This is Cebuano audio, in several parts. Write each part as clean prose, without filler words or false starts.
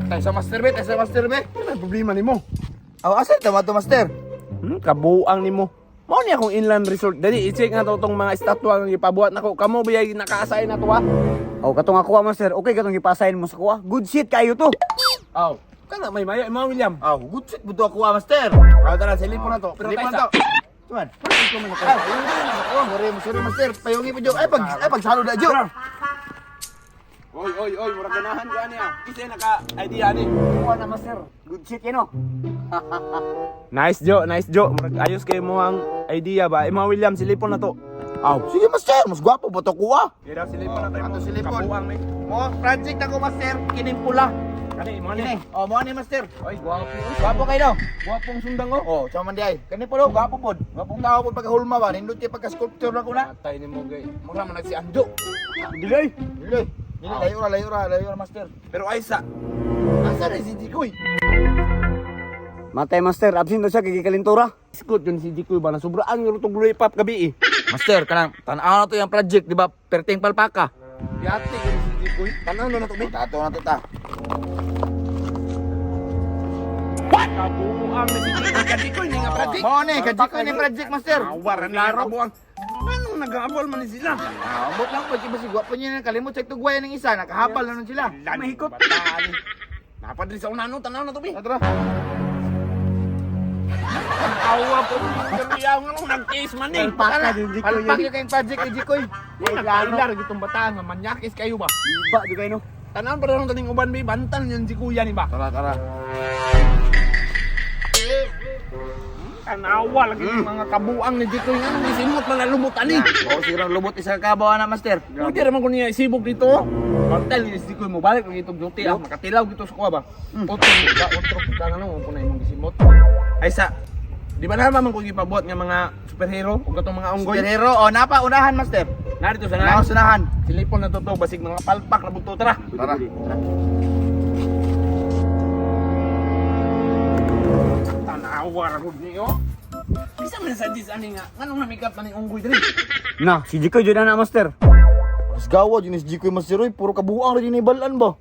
Tayo sa master be, tayo sa master be. Ano ang problema nimo? Aw, asa tama to, master? Kabuang nimo. Mao ni akong inland resort. Dali i-check na to tong mga estatwa nga gipabuhat nako. Kamo biyay naka-assign na to ha? Oh, katong ako master. Okay katong gipasahin mo sa kuha. Good shit kayo to. Aw. Kana may maya mo William. Aw, good shit buto ako ah, master. Aw tara silipon na to. Pero Silipon tayo na sa to. Tuman. Ah, sorry, sorry master. Payungi po jo. Ay pagsalo na jo. Oy oy oy, murag ganahan ko ani ah. Kasi naka idea ani. Kuha na master. Good shit yan oh. Nice Jo, nice Jo. Murag ayos kay mo ang idea ba? Imo William silipon na to. Aw, sige master, mas gwapo buto ko ah. Kaya silipon na tayo. Ato silipon. Kabuang ni. Mo, project ako master, kining pula. Kani mo ni. Kini. Oh, mo ni master. Oy, gwapo. Gwapo kayo daw. Gwapong sundang oh. Oh, sama man di ay. Kani po daw, gwapo pod. Gwapong tao pod pagkahulma ba, nindot kay pagka-sculpture na ko na. Atay ni mo gay. Mura man si Anjo. Dili. Dili. Dili, layo ra, layo ra, layo ra master. Pero ay sa Asa na si Jikoy? Matay master, absent daw siya kay gikalintura. Iskot yun si Jikoy ba na sobraan nga rutog lollipop gabi eh. Master, kanang tan-aw na to yung project, di ba? Perting palpaka. Yati yun si Jikoy. Tanaw na to be. Tato na to ta. Kabuang ni si Jikoy. Kadikoy ni nga project. Mo ni, ka-Jikoy ni project master. Awar ni kabuang. Anong nag-aabol man ni sila? Ah, ambot lang po, di ba si gwapo niya kalimot sa tugway ng isa, nakahapal na nun sila. Mahikot. Napadri sa unano, tanaw na to be. Tara. Awa po. Kaya nga nung nag-case man eh. Palpaka din Jikoy. Palpak yung kayong project ni Jikoy. Nagkailar gitong bataan nga manyakis kayo ba? Iba di kayo no. Tanaw pa rin ang taning uban be, bantan yun si kuya ni ba? Tara, tara. Tanawa lagi yung mga kabuang ni Jikoy nga nung isimot man lumutan eh. Oo, siguro lubot isa ka kabaw na master. Pwede naman ko niya isibog dito. Bantal ni si Jikoy mo balik lagi itong duty ah, makatilaw gito sa kuha ba? Otro ka, otro ka nga nung na imong gisimot. Ay sa di ba naman man ko gipabuhat nga mga superhero o katong mga unggoy? Superhero, oh, napa unahan master. Narito sa Napa na. unahan. Silipon na to to basig mga palpak na buto tara. Tara. Tanawa ra gud niyo. Bisa man sa dis ani nga nganong namikat man ning unggoy diri. Na, si Jikoy jud na master. Mas gawa yun si Jikoy master, oy, puro kabuang ra yun ibalan ba?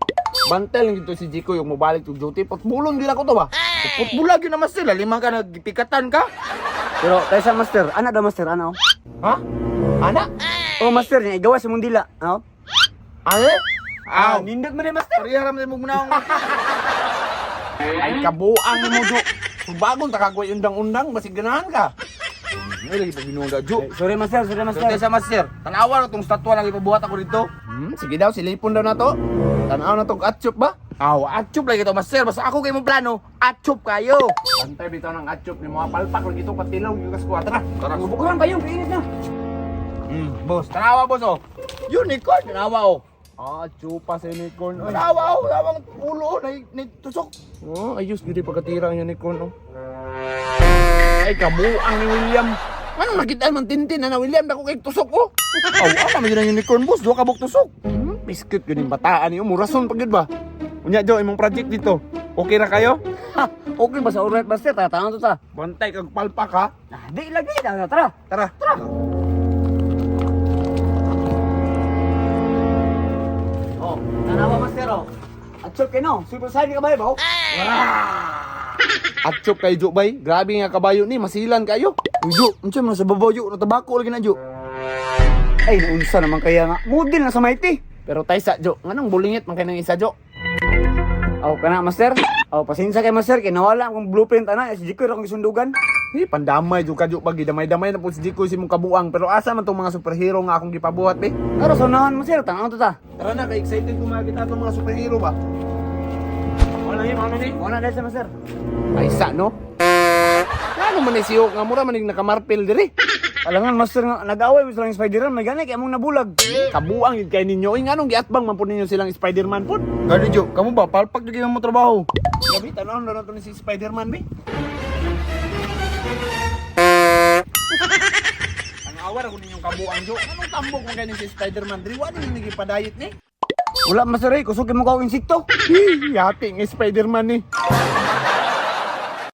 Bantel lang gito si Jikoy yung mobalik to duty potbulon gila ko to ba? Putbulag yun na master, lima ka nagpikatan ka. Pero tayo sa master, ana daw master, ana oh. Ha? Ana? Oh master, niya igawa sa mong dila. Oh. Ay? Ah, Aw. nindot man ni master. Pareha ra man mo munaong. Ay kabuang mo jo. Subagon ta kagway undang-undang basig ganahan ka. Ay, lagi pag binuong jo. Eh, sorry master, sorry master. Master. Sa master, tanawa na tong statwa lang ipabuhat ako dito. Sige daw silipon daw na to. Tanaw na tong atchup ba? Aw, atchup lagi to master, basta ako kay mong plano, atchup kayo. Bantay bitaw ng atchup ni mga palpak lagi to patilaw yung kaskuha tara. Tara. Bukuhan kayo, kainit na. Boss, tanawa boss oh. Unicorn, tanawa oh. Ah, chupa sa unicorn. Oy. Tanawa oh, tawang ulo oh, na, na tusok. Oh, ayos gyud pagkatira ang unicorn oh. Ay kabuang ni William. Anong nakita man tintin na na William dako kay tusok oh. Aw, ama man yun ang unicorn boss, duha ka buok tusok. Biskit yun yung bataan niyo. Murason pag yun ba? Unya, Jo, imong project dito. Okay ra kayo? Ha, okay ba sa alright master? Tara, tanaw to ta. Bantay kag palpak ha. Ah, di lagi, tara, tara. Tara. Tara. Oh, tanawa master oh. Atchup kayo no, super saiyan ka ba oh? Atchop kay Jo bay. Grabe nga kabayo ni, masilan kayo. Uy, Jo, unsa man sa babaw jo, natabako lagi na jo. Ay, naunsa naman kaya nga. Model na sa mighty. Pero tay sa Jo, nganong bulingit man kay nang isa Jo? Oh, kana master. Oh, pasensya kay master kay nawala akong blueprint ana, si Jikoy ra akong gisundugan. Eh, pandamay jo ka Jo pag damay-damay na po si Jikoy si mong kabuang. Pero asa man tong mga superhero nga akong gipabuhat be? Pero sa unahan master, tanaw to ta. Tara na, kay excited ko makita tong mga superhero ba. Wala ni, wala ni. Wala na sa master. Ay sa no? Ngano man ni siyo nga mura man ning nakamarpil diri. Alangan master nga nag-away mo silang Spider-Man, may gani kay among nabulag. Kabuang yun kay ninyo. Oy, nganong giatbang man po ninyo silang Spider-Man po? Gani jo, kamo ba palpak jud mo trabaho. Gabi, tanaw na to ni si Spider-Man, be. Ang awar ako ninyong kabuang, Jo. Anong tambok mo kayo ni si Spider-Man? Diri, wala ninyo gipadayit ni. Wala master eh, kusog kay mo ka og insekto. Hi, yati nga Spider-Man ni.